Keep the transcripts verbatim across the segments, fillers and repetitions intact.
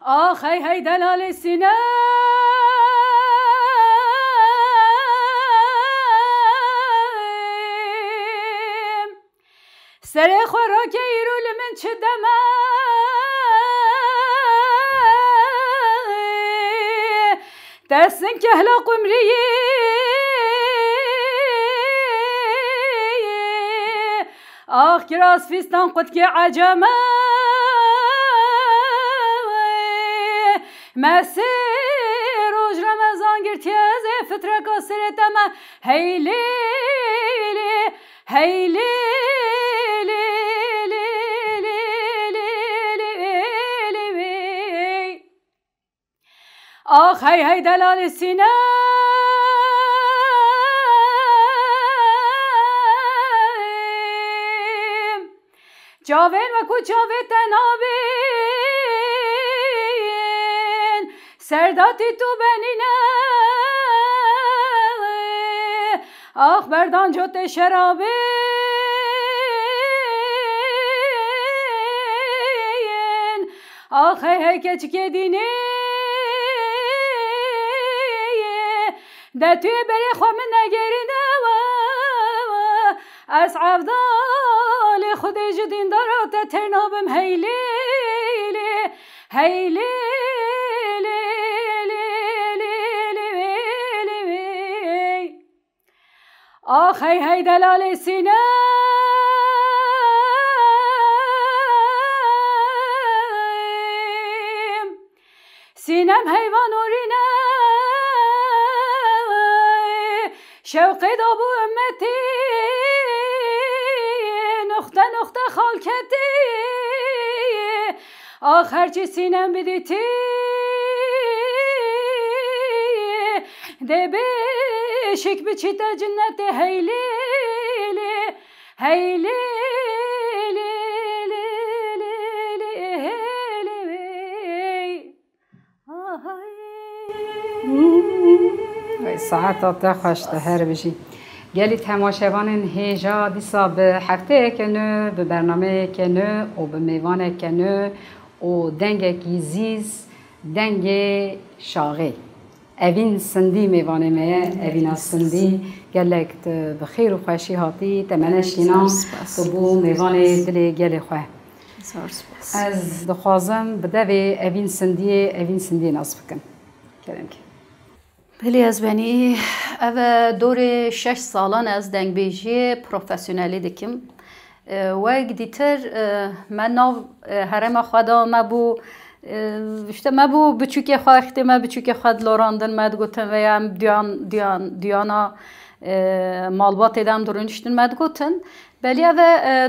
Ax hey hey delalê Sînem. Serê xwe rake îro li min çi deme. Te sin kehla qumriyê. Ax kiras fîstan qutkê eceme. Me sê roj Remezan girtiye zê fitreka serê te me. Hey lê lê, hey lê lê, lê lê lê lê lê lê lê. Ax hey hey delalê Sînem. Çavên me ku çavê te nabên, serdatî tu benîne. Ax berdan cotê şerabên. Ax hey hey keçikê dînê. De tu yê berê xwe min negerîne. Ez evdalê Xwedê ji dîndara te têr nabim hey lê lê. Hey lê lê lê lê lê lê lê. Ax hey hey delalê Sînem. Sînem heyvan orîne. Şewqê da bû ummetî. Nuxte nuxte xalketî. Ax herçî Sînem bidîtî. Dê bêşik biçîte cinnetê hey lê lê. Hey lê lê lê lê lê lê. Ahay. Vay, saeta te xweş, te her bijî. Gelî temaşevanên hêja dîsa bi hefteyeke nû, bi bernameyeke nû û bi mêvaneke nû û dengekî zîz, dengê şaxê. Evîn Sindî mêvanê me ye. Evîna Sindî, gelek tu bi xêr û xweşî hatî. Te me neşkîna, spas, tu bû mêvanê dilê gelê xwe. Zor spas. Ez dixwazim bi devê Evîn Sindiyê, Evîn Sindiyê nas bikim. Kerem ke. Belê ez benî. Ev e dorê şeş salan ez dengbêjiyê profesyonelî dikim. E, wek dîtir, e, me nav, e, herêma xwe de me bû, e, işte me bû biçûkê xwe, wextê me biçûkê xwe dilorandin, me digotin veya em duyan, duyan, duyana, e, malbatê de em dirûniştin, me digotin. Belê ev e, e,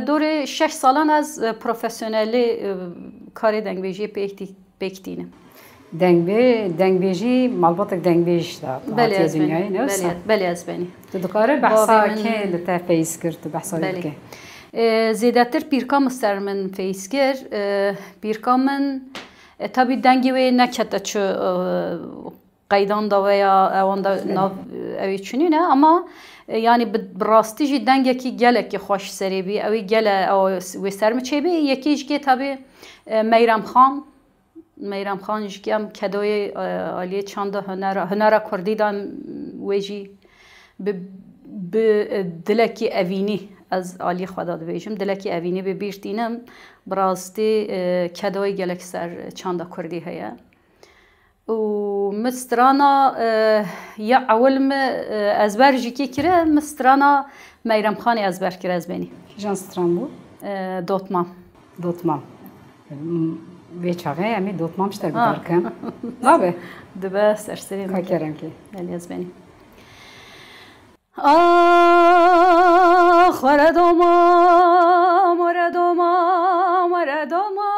dorê şeş salan ez, e, profesyonelî, e, karê dengbêjiyê pêk dî-, pêk tînim. Dengbê-, dengbêjî malbatek dengbêj de Belê hatiye ez benim. Dinyayê, ne wisa? Belê, belê ez benî. Tu dikare behsa Bavê min kê li te feyz kir, tu behsa wê Belê. Bike? E, zêdetir pîrka min ser min feyz kir. E, pîrka min, e, tabî dengê wê nekete çi, e, qeydan da veya ewan da Belê. Nav, e, ew ê çinî ne, ama, e, yani bi, bi rastî jî dengekî gelekî xweş serê bî. Ew ê gele ew wê ser min çêbî. Yekê jî kê tabî, e, Meyrem Xan. Meyrem Xan jî em kedoyê, e, aliyê çanda hunera, hunera kurdî de em wê jî bi, bi, e, dilekî evînî ez aliyê xwe de dibêjim. Dilekî evînî bi bîr tînim. Bi rastî, e, kedoyê gelek ser çanda kurdî heye. Û min strana, e, ya ewil min, e, ezber jî kê kire, min strana Meyrem Xanê ezber kir ez benî. Kîjan stran bû? E, Dotmam. Dotmam. Hmm, vê çaxê em ê Dotmam ji te Ha. Guhdar kin. Nabe? Dibe serserê Ka min. Kerem kê. Belê ez benî. Ax, were domam, were domam, were domam.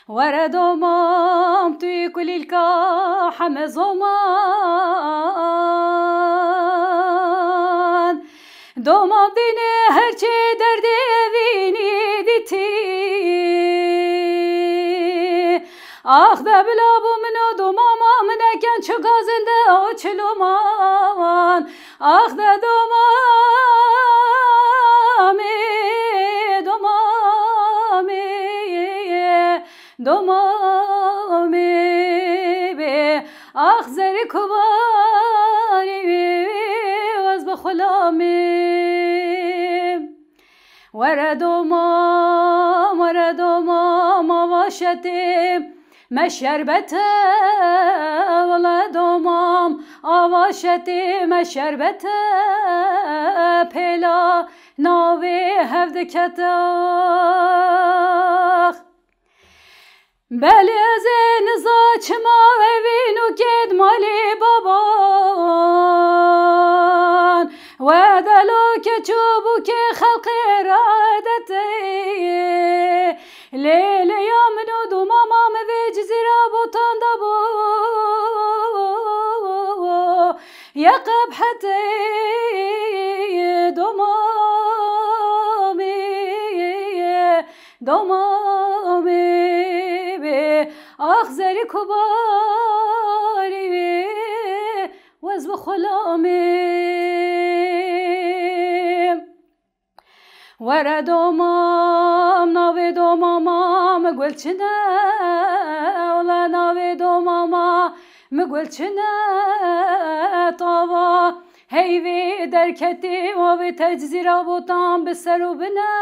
Were domam, tu yî kulîlka heme zoman. Domam dînê her çê derdê vînî dîtî. Ax de bila bû min û domama min eken çi gazin de û çi loman. Ax de domamê. Domamê bê, ax zerî kubarî wez bi xulamê. Were domam, were domam, ava şetê me şerbet e, wele domam, ava şetê me şerbet e, pêla navê hev dikete ax. Belê ez ê niza çima evîn û kêd malê baban. We delo keç û bûkê xelqê radetê. Lê lê ya min û domama min vê cizîra botan da bû. Ye qebhetê domamê. Domamê bê, ax zerî kubarî wê, wez bi xulamê. Were domam, navê domama mi gul çine, wele navê domama mi gul çine tava. Heyvê derketî, wavê teczîra botan bi ser û bine.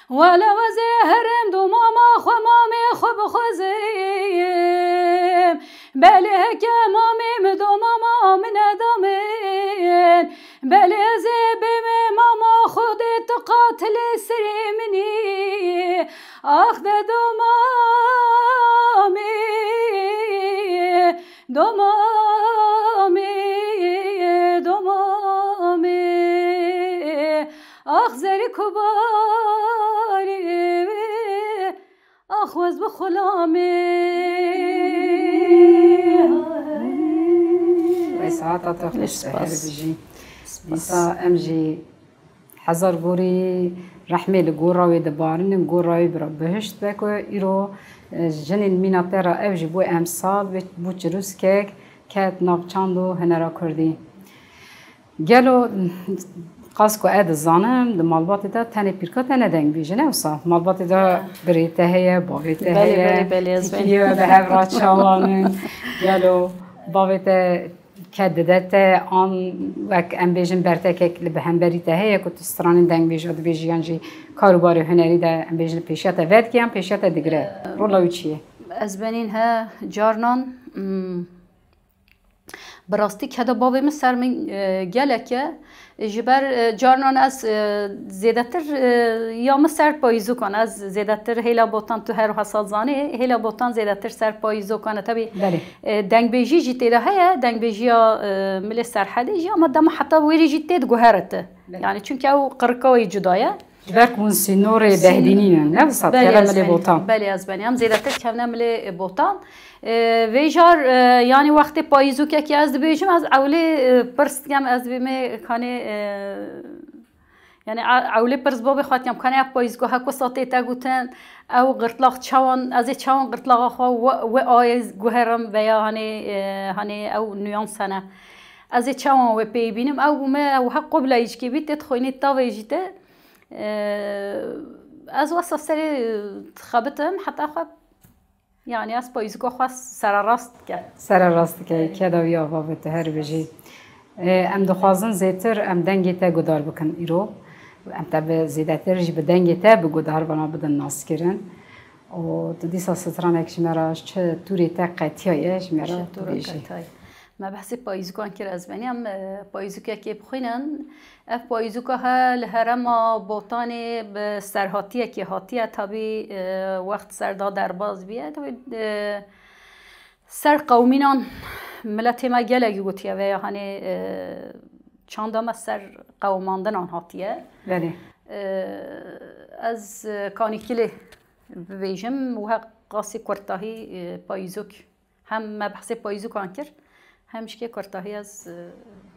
Wele wezê herêm domama xwe mamê xwe bixwezim. Belê heke mamê mi domama min e da min. Belê zê bê me mama xwe dê tu qatilê serê min î. Ax de domamê, domamê, domamê. Ax zerî kubarî wê, ax wez bi xulamê. Wê saeta te xweş, Spas. Her bijî. Spas. Dîsa em jî hezar gorî rehmê li gora wê dibarinin, gora wê bira bihişt be ku îro, e, jinên mîna te re ew jî bû emsal, bû çirûskek, ket nav çand û hunera kurdî. Gelo qas ku ez dizanim, di malbatê de tenê pîrka te ne dengbêjin e wisa? Malbatê de birê te heye, bavê te Belê, heye, belê, belê, ez tikî bênim. Ye, bi hev re çawan in. Gelo bavê te ked dide te, an wek em bêjin bertekek li bi hemberî te heye ku tu stranên dengbêja dibêjî yan jî karûbarê hunerî de em bêjin pêşiya te vedike yan pêşiya te digire? Rola wî çi ye? Ez benîn he, carnan, mm, Bi rastî keda bavê min ser min, e, gelek e. Ji ber, e, carinan ez, e, zêdetir, e, ya min ser payîzokan, ez zêdetir hêla botan, tu her wiha saz zanî, hêla botan zêdetir ser payîzokan e. Tebî, Belê. e, dengbêjî jî tê de heye, dengbêjiya, e, milê Serhedê jî, ama dema heta wêrî jî tê diguhere te. Belê. Yani çünkü ew qirika wê cuda ye. Ji ber ku hûn sînorê Sîn- behdînî ne, ne wisa Belê, têre ez milê benî. Botan. Belê, ez benî. Em zêdetir kevne milê, e, botan. E, vê jar, e, yanî wextê payîzokekî ez dibêjim, ez ewlê, e, pirs dikem, ez dibêjim, kanê, e, yani a-, ewlê pirs bavê xwe dikem, kanê ev payîzgo hek wisa tê te gotin, ew girtlaq çawan, ez ê çawan girtlaxa xwe we, we ayê guherim veya hanê, e, hanê ew nuyans hene. Ez ê çawan we pê bînim, ew me, ew hek qobla îçkê bî, tê dixwînê tavê jî te. Ee, ez wesa serê dixebitim, heta xwe, yani ez payîzika xwe sererast dikim. Sererast dike, keda wî ava be tu her bijî. Ee, em dixwazin zêtir em dengê te guhdar bikin îro. Em te bi zêdetir jî bi dengê te bi guhdarbana bidin naskirin. Û tu dîsa stranek ji me re, çi tûrê te qetiyaye ji me re Çi tu tûra bêjî. qetay. Me behsê payîzûkan kir, ez benî em, e, payîzûkekê bixwînin. Ev payîzûka he li herêma Botanê bi serhatiyekê hatiye. Tabî, e, wext ser da derbaz bûye. Tabî, e, ser qewmînan miletê me gelekî gotiye veya hanê, e, çanda me ser qewmandinan hatiye. Belê. E, ez, e, kanîkilê bibêjim û he qasî kurtahî, e, payîzûk. Hem me behsê payîzûkan kir, hem jî kê kurtahî ez, e,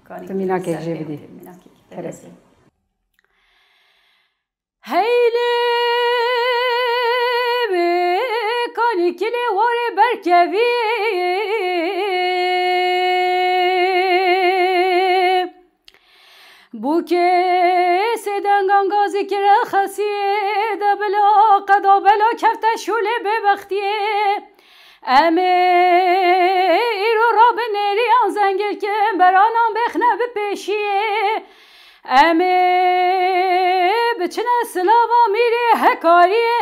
kanî Tu mînakek jê bidî. Mînakek. Kerem. Heylê wê kanîkilê warê berkevî. Bûkê sê dengan gazî kire xesiyê de bila qeda bela kefte şûlê bêbextiyê. Em ê îro rabin nêriyan zengilkin beranan bêxne bi pêşiyê. Em ê biçine silava mîrê hekariyê.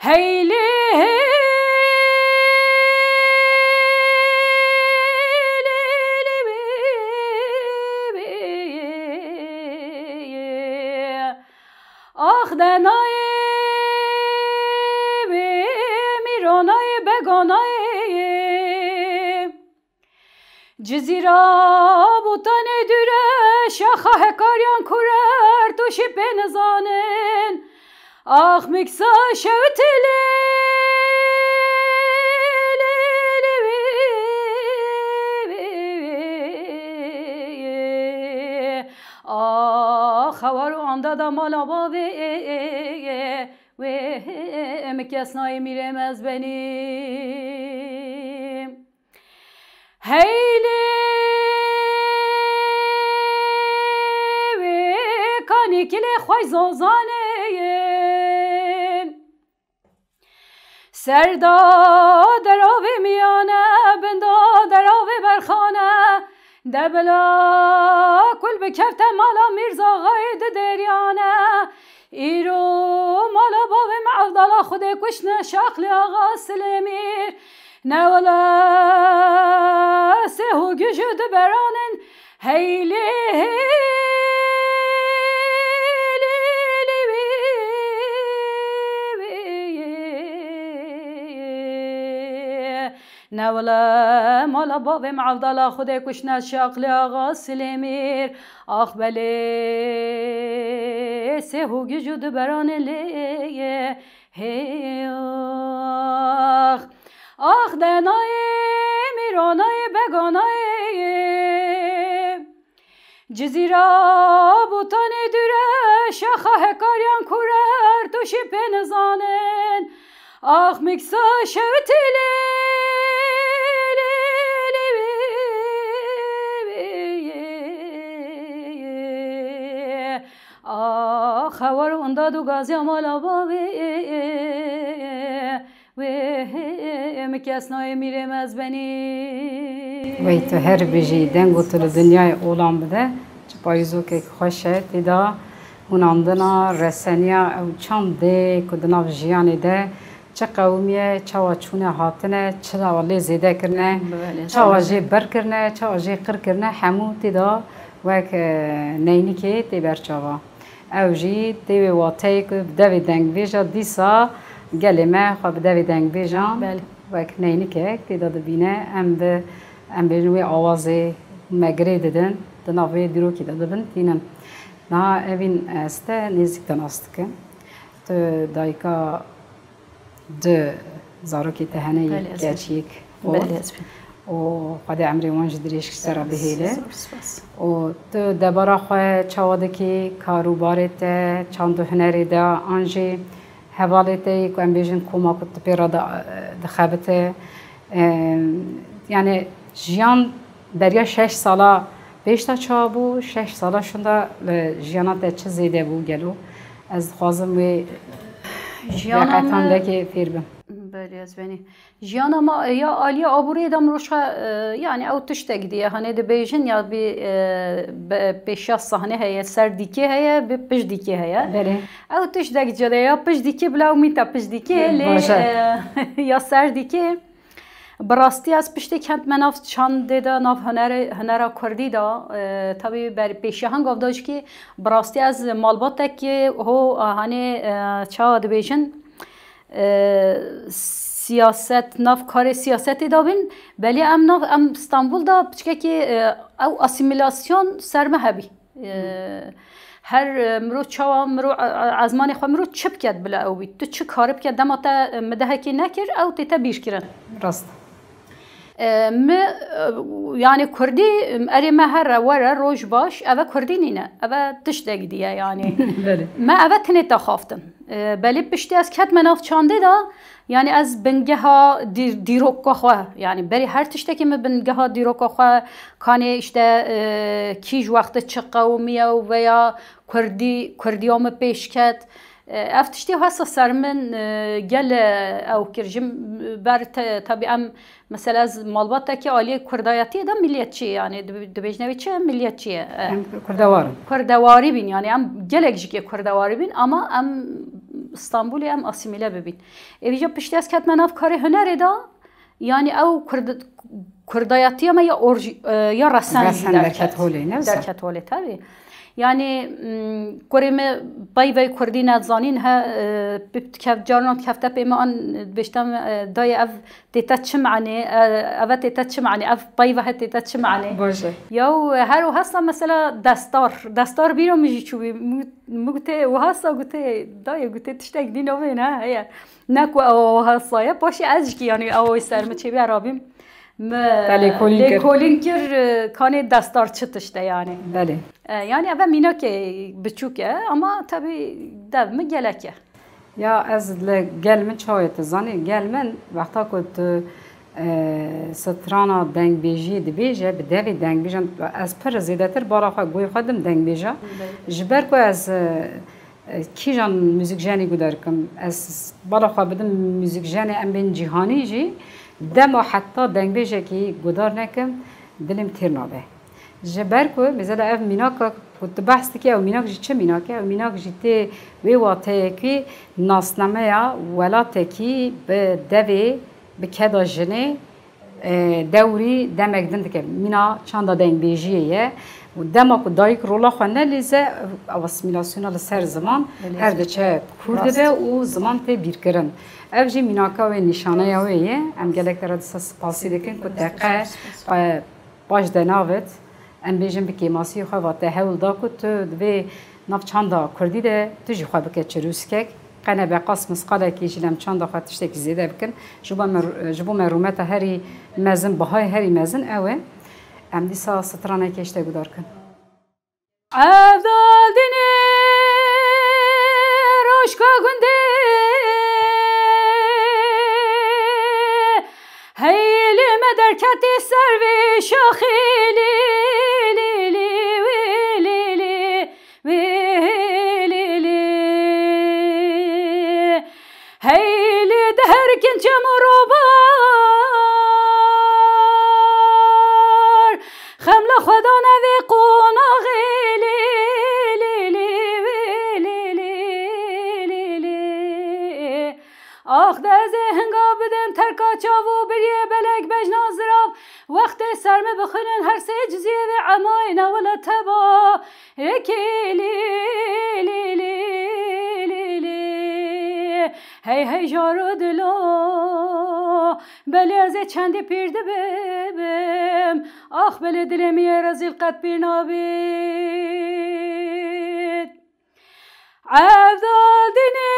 Heylê, heylê, ax denayê, mîronayê, beganayê. Cizîra Botanê dûr e, şaxa hekariyan kûr e, her tûşî pê nizanin. Ax miksa şewitê lê, lê, lê, wê, wê, wê, wê. Ax hewar û anda da mala bavê, wê, min kes nayê mîrê mezbenî. Heylê wê kanîkilê xwe zozanê ye. Ser da deravê miyane, bin da deravê berxane, de bila kul bikefte mala Mîrzaxayê di deriyane. Îro mala bavê me Evdala Xwedê kuştine Şaxlê Axa Silêmîr. Ne wele sêh û gij û du beranin heylê, heylê, heylê, wî, wî. Ne wele mala bavê me Evdala Xwedê kuştine Şaxlê Axa Silêmîr. Ax belê sêh û gij û du beranin lê. Hê ax, ax denayê, mîronayê, beganayê. Cizîra Botanê dûr e, şaxa hekariyan kûr e, her tûşî pê nizanin. Ax miksa şewitê lê, lê, lê, wê, wê, wê. Ax hewar û unda du gaziya mala bavê wê, min kes nayê mîrê mezbenî. Wey tu her bijî, deng û tu li dinyayê olan bide. Çi payîzokek xweş e, tê de hûnandina, reseniya ew çandê ku di nav jiyanê de çi qewimiye, çawa çûne hatine, çi çawa lê zêde kirine, Belê, çawa tabii. jê ber kirine, çawa jê qir kirine, hemû tê de wek, e, neynikê tê ber çava. Ew jî tê wê wateyê ku bi devê dengbêja dîsa gelê me xwe bi devê dengbêjan Belê. wek neynikek tê de dibîne. Em bi, em bêjin wê awazê me girê didin, di nav wê dîrokî de dibin tînin. Niha evîn ez te nêzîk de nas dikim. Tu dayika du zarokê te hene, Belê, yek ez keç, yek ot. Belê, ez bî. Û Xwedê emrê wan jî dirêj kir, ser re bihêle. Zor spas. Û tu debara xwe çawa dikî, kar û barê te, çand û hunerê de, an jî hevalê te yê ku em bêjin koma ku tu pê re de, dixebite. Em, yani jiyan beriya şeş sala pêş de çawa bû, şeş sala şunda li jiyana te çi zêde bû gelo? Ez dixwazim wê Jiyana reqetan me vekê fêr bim. Belê, ez benî. Jiyana me ya aliya aboriyê de mirov şa, e, yani ew tiştek diye, hani dibêjin ya bir, e, be-, pêşiya sahne heye, ser dîkê heye, bir pişt dîkê heye. Belê. Ew tiştek cede ya pişt dîkê bila ew mîta pişt dîkê, lê, Baş e. e, ya ser dîkê. Bi rastî ez piştê kentime nav çandê de, nav hunerê, hunera kurdî de, e, tabî ber pêşiya hin gavdajkî, bi rastî ez malbatekî ho, e, hanê, e, çawa dibêjin, e, siyaset, nav karê siyasetê de bin, belê em nav, em Stenbul de piçkekî, e, ew asîmîlasyon ser me hebî. Ee, her, e, mirov çawa, mirov, e, e, ezmanê xwe mirov çi biket bila ew bît. Tu çi karî biket, dema te, e, midehekê nekir, ew tê te bîrkirin. Rast. E, mi, e, yani kurdî, erê me here were roj baş, eve kurdî nîne. Eve tiştek diye yani. Belê. Me eve tinê te xaftin. E, belê piştî ez ketme nav çandê de, yani ez bingeha dîr-, dîroka xwe, yani berî her tiştekî min bingeha dîroka xwe, kanê işte, e, kîj wextê çi qewimiye û veya kurdî, kurdiya min pêş ket. E, ev tiştê hesa ser min, e, gel, e, ew kir. Ji ber te-, tabi em, mesela ez malbatekî aliyê kurdayetiyê de milliyetçî, yani dib-, dibêjne wê çi? Milliyetçî ye. E, Em kurdewarin. Kurdewarî bîn, yani em gelek jikê kurdewarî bîn, ama em Stenbolê em asîmîle bibîn. Êvîja piştî ez ketme nav karê hunerê de, yani ew kurd-, kurdayetiya me ya orji-, e, ya resen jî Resen derket. Derket holê, ne wisa? Derket holê, tabii. Yani, m, kurê me peyvey kurdî nezanîn, he, e, bi-, kev-, carna kefte pê me an, e, dibêjte me, e, dayê ev tê te çi manê, e, eve tê te çi manê, ev peyve he tê te çi manê. Baş e. Ya û her û hesa mesela destar, destar bîra min jî çûbî, min, min gotê û hesa gotê, dayê gotê tiştek dîn ovê ne, heye. Ne ku ew hesaya. Paşê ez jî ki, yani, ew ser min çêbî erabîm. Mi Te lêkolîn kir. Lêkolîn kir, e, kanê destar çi tişt e, yani. Belê. E, yani, eve mînakê biçûk e, ama tabii dev mi gelek e. Ya ez li gel min çawa ye, tu zanî, gel min wexta ku tu, e, strana dengbêjiyê dibêje, bi devê dengbêjan, ez pir zêdetir bala xwe, goyê xwe dim dengbêja. Belê. Ji ber ku ez, e, E, kîjan muzîkjenî guhdar kim? Ez bala xwe bidim muzîkjenê em bên cîhanî jî, dema heta dengbêjekî guhdar nekim, dilê min têr nabe. Ji ber ku, mesela, ev mînaka ku tu behs dikî, ew mînak jî çi mînak e? Ew mînak jî tê wê wateyekî nasnameya welatekî bi devê, bi keda jinê, e, dewrî demek din dike. Mîna çanda dengbêjiyê ye. Û dema ku dayik rola xwe nelîze, ew asîmîlasyona li ser ziman Belê. Her diçe kûr Rast. Dibe û ziman tê bîrkirin. Ev jî mînaka wê, nîşaneya wê ye. Em gelek te re dîsa spasî dikin ku te qe, qe baş denavit. Em bêjin bi kêmasiyê xwe va te hewl da ku tu di vê nav çanda kurdî de tu jî xwe bike çirûskek. Qe nebe qas misqalekî jî lem çanda xwe tiştekî zêde bikin. Ji bo me, ji bo me rûmeta herî mezin, bihayê herî mezin ew e. Em dîsa stranekê ji te guhdar kin. Evdal dinê roşka gundê, hey li me derketî ser vê şaxê, lî, lî, lî, wî, lî, lî. Wî lî lî. Hey lî deherkin çem û robar, xemla xwe dane vê qonaxê, lî lî lî, wî lî lî, lî lî. Ax de ez ê hinga bidim terka çav û biriyê belek bejna zirav. Wextê ser min bixwînin her sê ciziyê vê emayê ne wile teba. Yekî lî, lî, lî, lî, lî. Hey, hey, jaro dilo. Belê ez ê çendî pîr dibim. Ax, belê dilê min yê rezîl qet pîr nabît. Evdal dinê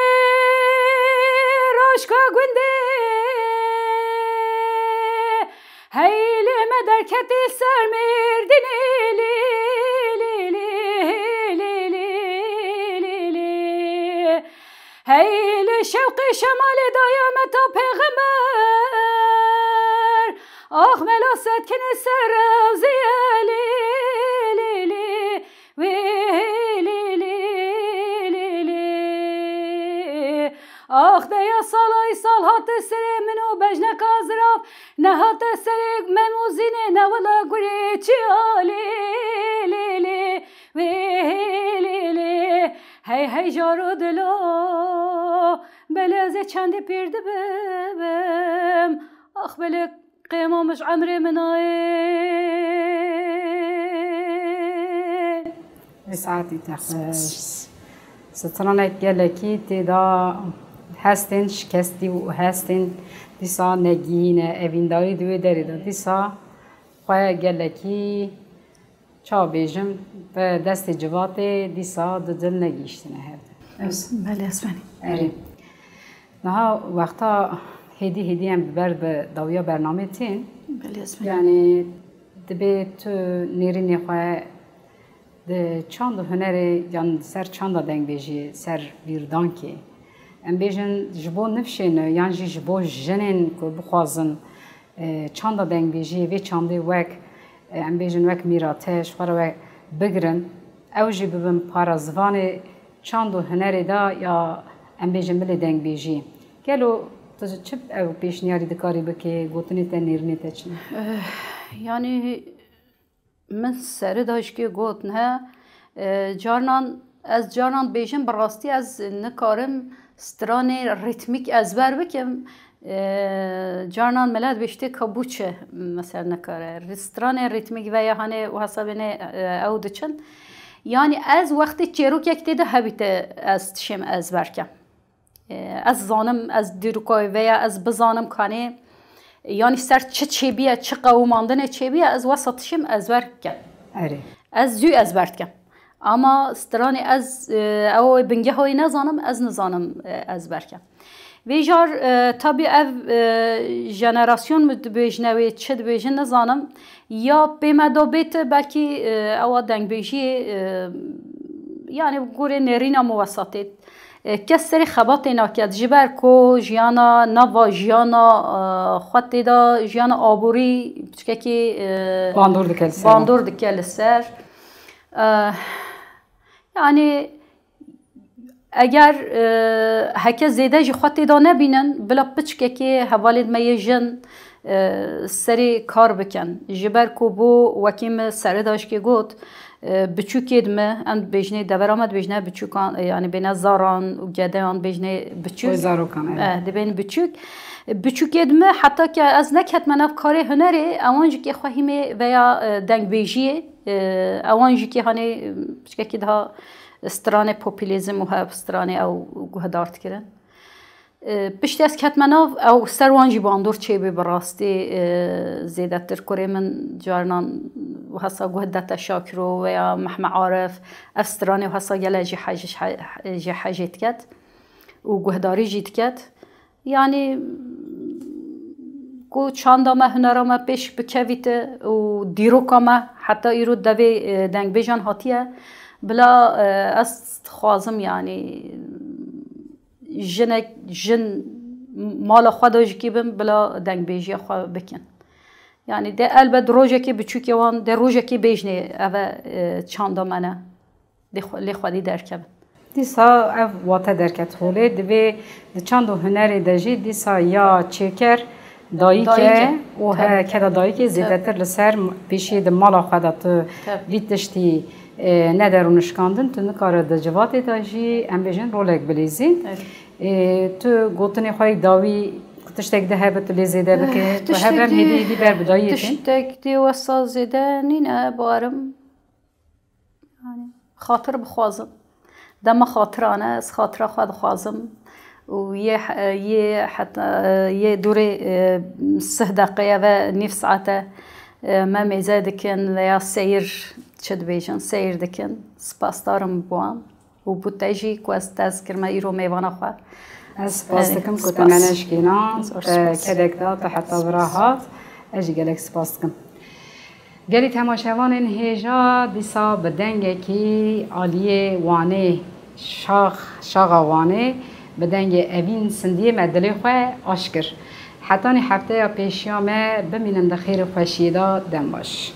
roşka gundê, hey li me derketî ser Mêrdînê, lî, lî, lî, lî, lî, lî, lî. Hey li şewqê şemalê daya me ta pêxember, ax mela setkinê ser rewzîye, lî, lî, lî. Wî lî lî lî lî. Ax deya salay sal hate serê min û bejneka zirav nehate serê Mem û Zînê, ne wila gurê çiya, lî lî lî. Wî lî lî. Hey hey jaro dilo, belê ez ê çendî pîr dibim. Ax belê Qêma min ji emrê min nayê. Ê saetî te xweş. Stranek gelekî tê de hestên şikestî û hestên dîsa negihîne, evîndarî di wê derê de dîsa xwe gelekî, çawa bêjim, bi destê civatê dîsa di dil negihîştine hev. Belê, ez benî. Erê. Niha wexta Hêdî hêdî em bi ber bi dawiya bernamê tên. Belê, ez Yani dibê tu nêrînê xwe di çand û hunerê yan ser çanda dengbêjiyê, ser bîrdankê, em bêjin ji bo nifşên yan jî ji bo jinên ku bixwazin, e, çanda dengbêjiyê, vê çandê wek, e, em bêjin wek mîrate ji xwe re we bigirin, ew jî bibin para zivanê çand û hunerê de ya em bêjin milê dengbêjiyê. Gelo tu ji çi ew pêşniyarî dikarî bikê, gotinê te, nêrînê te çi ne? Eh, yanî min serê de jikê got ne, eh, carnan, ez carnan bêjim, bi rastî ez nikarim stranê rîtmîk ezber bikim. Eh, carnan milet bêjtê ka bû çi, mesela nikare. Rî-, stranê rîtmîk veya hanê û hesabê ne, eh, ew diçin. Yanî ez wextê çêrokek tê de hebîte ez tişêm ezber kem. E, ez zanim, ez dîrokayê veya ez bizanim kanê, yanî ser çi çêbiye, çi qewimandinê çêbiye, ez wesa tişêm ezber kem. Erê. Ez zû ezber dikem. Ama stranê ez, e, ew bingehayê nezanim, ez nizanim, e, ezber kem. Vê jar, e, tabî ev, e, jenerasyon min dibêjine wê çi dibêjin nizanim. Ya pê me da bêt, belkî, e, ewa dengbêjiyê, e, yanî gorê nêrîna min wesa têt. E, kes serê xebatê naket, ji ber ku jiyana, nava jiyana, e, xwe tê de, jiyana aborî piçkekî, e, Bandor dike li ser. Bandor dike li ser. E, yanî eger, e, heke zêde jî xwe tê de nebînin, bila piçkekê hevalên me yê jin, e, serê kar bikin. Ji ber ku bû wekî min serê de jikê got, e, biçûkê di me, em dibêjinê devera me dibêjine biçûkan, e, yanî bêne zaran û gedeyan dibêjinê biçûk. Wê zarokan, evet. Eh, dibên biçûk. Biçûkê di me, heta ke ez neketme nav karê hunerê, ewan jî kê xwe hîmê veya, e, dengbêjiyê, e, ewan jî kê hanê, e, piçkekî daha stranê populîzm û hev stranê ew guhdar dikirin. E, piştî ez ketme nav, ew ser wan jî bandor çêbê bi rastî, e, zêdetir kurê min carnan hesa guh dete Şakiro veya Mehme Arif, ev stranê hesa gele jî hej-, jî hejê diket û guhdarî jî diket. Yanî ku çanda me, hunera me pêş bikevîte û dîroka me heta îro devê, e, dengbêjan hatiye, bila, e, ez dixwazim, yanî jinek, jin mala xwe de jikî bin, bila dengbêjiya xwe bikin. Yanî de elbet rojekê biçûkê wan, de rojekê bêjinê eve, e, çanda me ne. Lê xwe-, lê xwedî derkevin. Dîsa ev wate derket holê, divê di çand û hunerê de jî dîsa ya çêker dayik e. Dayik e. Û he, Tabii. Keda dayikê Tabii. Zêdetir li ser m-, pêşiyê di mala xwe de tu Tabii. Vî tiştî, e, neder û nişkandin, tu nikare di civatê de jî, em bêjin, rolek bilîzî. Evet. E, tu gotinê xwe yê dawî tiştek di hebe tu lê zêde bike. Eh, Ku hev em tiştek hêdî di, hêdî ber bi dayiyê tiştek di wesa zêde nîne barim. Yani, xatir bixwazim. Dema xatira ne, ez xatira xwe dixwazim. Û yê he-, yê heta, yê dûrê, e, sih deqeye ve nîv saete, e, me mêze dikin veya seyir çi dibêjin, seyir dikin. Spasdar im bi wan. Û bi te jî ku ez te ez kirime îro mêvana xwe. Ez spas Erê, dikim ku te spas. Me neşkêna, Zor te spas. Kedek da, te heta vira hat. Ez jî gelek spas dikim. Gelî temaşevanên hêja, dîsa bi dengekî aliyê Wanê, şax, şaxa Wanê, bi dengê Evîn Sindiyê me dilê xwe aş kir. Hetanî hefteya pêşiya me, bimînin di xêr û xweşiyê de, dem baş.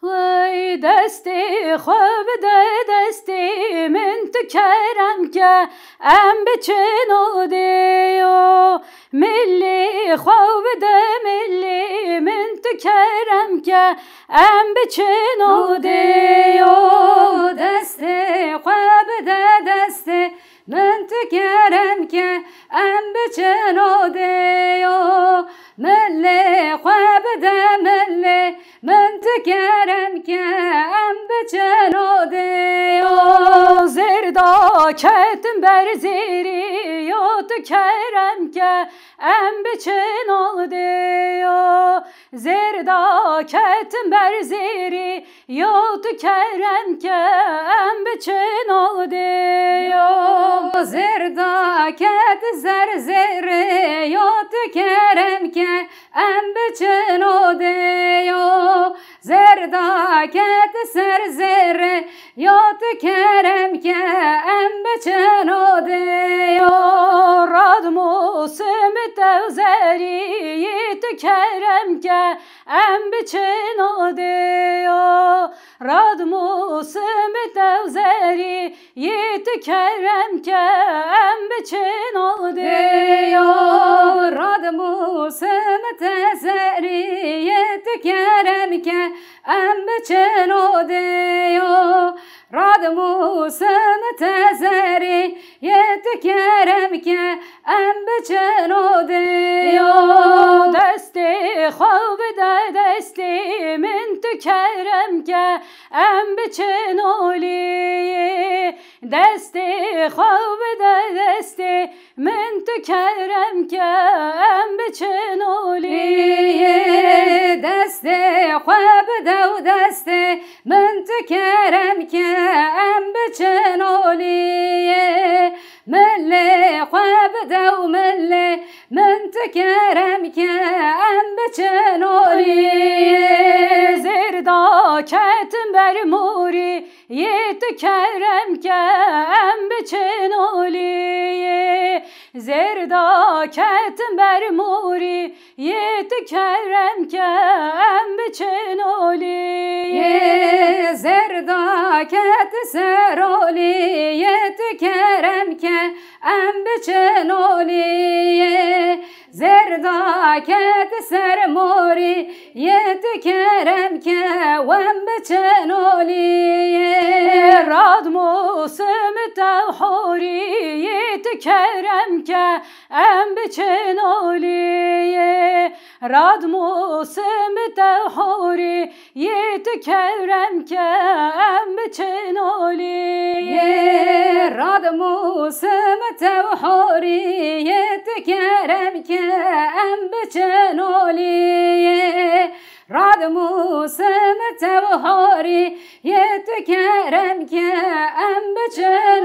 Wey destê xwe bide destê min, tu kerem ke, em biçin odê yo. Milê xwe bide milê min, tu kerem ke, em biçin odê yo. Destê xwe bide destê min, tu kerem ke, em biçin odê yo. Milê xwe bide milê min, tu kerem ke, em biçin odê yo. Zêr da ketim ber zêrî yo, tu kerem ke, em biçin odê yo. Zêrda ketin ber zêrê yo, tu kerem ke, em biçin odê yo. Zêrda ket ser zêrê yo, tu kerem ke, em biçin odê yo. Zêrda ket ser zêrê yo, tu kerem ke, em biçin odê yo. Rad mûsim tew zerî, tu kerem ke, em biçin odê yo. Rad mûsim tew zerî, yê tu kerem ke, em biçin odê yo. Rad mûsim te zerî, yê tu kerem ke, em biçin odê yo. Rad mûsim te zerî, yê tu kerem ke, em biçin odê yo. Destê xwe bide destê min, tu kerem ke, em biçin oliyê. Destê xwe bide destê min, tu kerem ke, em biçin oliyê. Destê xwe bide û destê min, tu kerem ke, em biçin oliyê. Milê xwe bide û milê min, tu kerem ke, em biçin oliyê. Zêrda ketin ber morî, yê tu kerem ke, em biçin oliyê. Zêrda ketin ber morî, yê tu kerem ke, em biçin oliyê. Zêrda ket ser oliyê, yê tu kerem ke, em biçin oliyê. Zêrda ket ser morî, yê tu kerem ke, em biçin oliyê. Rad mûsim tew horî, yê tu kerem ke, em biçin oliyê. Rad mûsim tew horî, yê tu kerem ke, em biçin oliyê. Rad mûsim tew horî, yê tu kerem ke, em biçin oliyê. Rad mûsim tew horî, yê tu kerem ke, em biçin